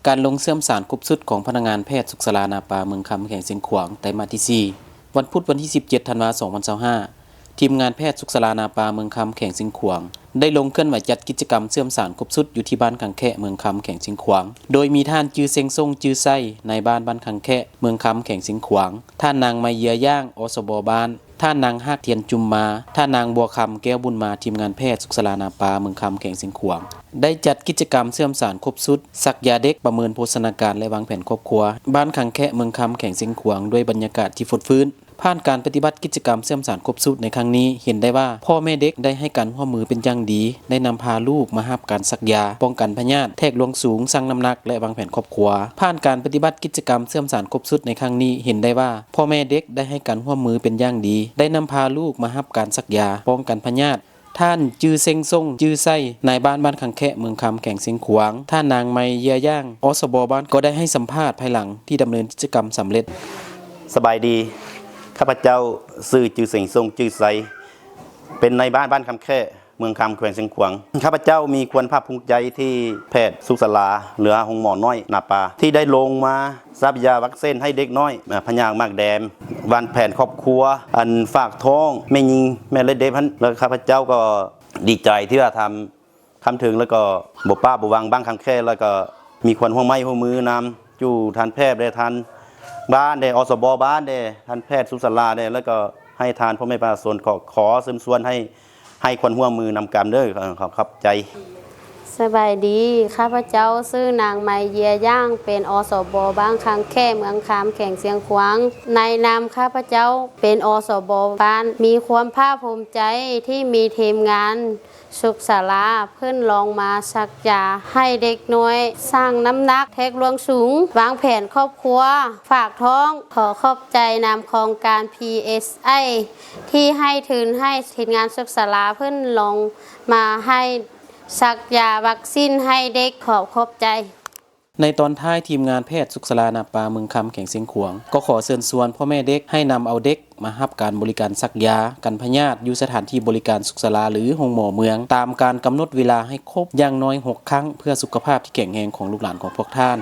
ການລົງເຊື່ອມສານຄົບຊຸດຂອງພະນັກງານແພດສຸກສາລານາປາເມືອງຄຳ ແຂວງຊຽງຂວາງ ໄຕມາທີສີ່ ວັນພຸດວັນທີສິບເຈັດ ທັນວາ ສອງພັນຊາວຫ້າ ທີມງານແພດສຸກສາລານາປາເມືອງຄຳ ແຂວງຊຽງຂວາງ ໄດ້ລົງເຄື່ອນໄຫວຈັດກິດຈະກຳເຊື່ອມສານຄົບຊຸດຢູ່ທີ່ບ້ານຄັງແຄະ ເມືອງຄຳ ແຂວງຊຽງຂວາງ ໂດຍມີທ່ານ ຈື່ເຊັງຊົງ ຈື່ໄຊ ນາຍບ້ານບ້ານຄັງແຄະ ເມືອງຄຳ ແຂວງຊຽງຂວາງ, ທ່ານນາງ ໄມເຢຍຍ່າງ ອສບ ບ້ານ, ທ່ານນາງ ຮາກທຽນ ຈຸມມາ, ທ່ານນາງ ບົວຄຳ ແກ້ວບຸນມາ, ທີມງານແພດສຸກສາລານາປາເມືອງຄຳ ແຂວງຊຽງຂວາງ ໄດ້ຈັດກິດຈະກຳເຊື່ອມສານຄົບຊຸດ ສັກຢາເດັກ, ປະເມີນໂພຊະນາການ ແລະ ວາງແຜນຄອບຄົວ ບ້ານຄັງແຄະ ເມືອງຄຳ ແຂວງຊຽງຂວາງ ດ້ວຍບັນຍາກາດທີ່ຟົດຟື້ນ. ຜ່ານການປະຕິບັດກິດຈະກຳເຊື່ອມສານຄົບຊຸດໃນຄັ້ງນີ້ ເຫັນໄດ້ວ່າພໍ່ແມ່ເດັກໄດ້ໃຫ້ການຮ່ວມມືເປັນຢ່າງດີ, ໄດ້ນຳພາລູກມາຮັບການສັກຢາ ປ້ອງກັນພະຍາດ, ແທກລວງສູງ, ຊັ່ງນ້ຳໜັກ ແລະ ວາງແຜນຄອບຄົວ. ຜ່ານການປະຕິບັດກິດຈະກຳເຊື່ອມສານຄົບຊຸດໃນຄັ້ງນີ້ ເຫັນໄດ້ວ່າພໍ່ແມ່ເດັກໄດ້ໃຫ້ການຮ່ວມມືເປັນຢ່າງດີ, ໄດ້ນຳພາລູກມາຮັບການສັກຢາ ປ້ອງກັນພະຍາດ. ທ່ານ ຈື່ເຊັງຊົງ ຈື່ໄຊ ນາຍບ້ານບ້ານຄັງແຄະ ເມືອງຄຳ ແຂວງຊຽງຂວາງ, ທ່ານນາງ ໄມເຢຍຍ່າງ ອສບ ບ້ານ ກໍໄດ້ໃຫ້ສຳພາດພາຍຫຼັງທີ່ດຳເນີນກິດຈະກຳສຳເລັດ. ສະບາຍດີ, ຂ້າພະເຈົ້າຊື່ ຈື່ເຊັງຊົງ ຈື່ໄຊ ເປັນນາຍບ້ານບ້ານຄຳແຄະ ເມືອງຄຳ ແຂວງຊຽງຂວາງ. ຂ້າພະເຈົ້າມີຄວາມພາກພູມໃຈທີ່ແພດສຸກສາລາ ຫຼື ໂຮງໝໍນ້ອຍນາປາ ທີ່ໄດ້ລົງມາສັກຢາວັກຊີນໃຫ້ເດັກນ້ອຍ ອາ ພະຍາດໝາກແດງ, ວາງແຜນຄອບຄົວ, ອັນ ຝາກທ້ອງ, ແມ່ຍິງ, ແມ່ເລັດເດັກຫັ້ນ ແລ້ວຂ້າພະເຈົ້າກໍດີໃຈທີ່ວ່າທາງ ຄຳເຖິງ ແລ້ວກໍບໍ່ປະບໍ່ຫວ່າງບ້ານຄຳແຄະ ແລ້ວກໍມີຄວາມຮ່ວມໄມ້ຮ່ວມມືນຳ ຢູ່ທ່ານແພດແດ່ ທ່ານບ້ານແດ່ ອສບ ບ້ານແດ່ ທ່ານແພດສຸກສາລາແດ່ ແລ້ວກໍໃຫ້ທ່ານພໍ່ແມ່ປະຊາຊົນ ຂໍ ຂໍເຊີນຊວນໃຫ້ ໃຫ້ຄວາມຮ່ວມມືນຳກັນເດີ. ຂໍຂອບໃຈ. ສະບາຍດີ, ຂ້າພະເຈົ້າຊື່ນາງ ໄມເຢຍຍ່າງ ເປັນ ອສບ ບ້ານຄັງແຄະ ເມືອງຄຳ ແຂວງຊຽງຂວາງ. ໃນນາມຂ້າພະເຈົ້າເປັນ ອສບ ບ້ານ ມີຄວາມພາກພູມໃຈທີ່ມີທີມງານ ສຸກສາລາ ເພິ່ນລົງມາສັກຢາໃຫ້ເດັກນ້ອຍ, ຊັ່ງນ້ຳໜັກ, ແທກລວງສູງ, ວາງແຜນຄອບຄົວ, ຝາກທ້ອງ. ຂໍຂອບໃຈນຳໂຄງການ ພີເອສໄອ ທີ່ໃຫ້ທຶນໃຫ້ທີມງານສຸກສາລາ ເພິ່ນລົງມາໃຫ້ສັກຢາວັກຊີນໃຫ້ເດັກ. ຂໍຂອບໃຈ. ໃນຕອນທ້າຍ, ທີມງານແພດສຸກສາລານາປາເມືອງຄຳ ແຂວງຊຽງຂວາງ ກໍຂໍເຊີນຊວນພໍ່ແມ່ເດັກໃຫ້ນຳເອົາເດັກມາຮັບການບໍລິການສັກຢາກັນພະຍາດ ຢູ່ສະຖານທີ່ບໍລິການສຸກສາລາ ຫຼື ໂຮງໝໍເມືອງ ຕາມການກຳນົດເວລາໃຫ້ຄົບຢ່າງໜ້ອຍຫົກຄັ້ງ ເພື່ອສຸຂະພາບທີ່ແຂງແຮງຂອງລູກຫຼານຂອງພວກທ່ານ.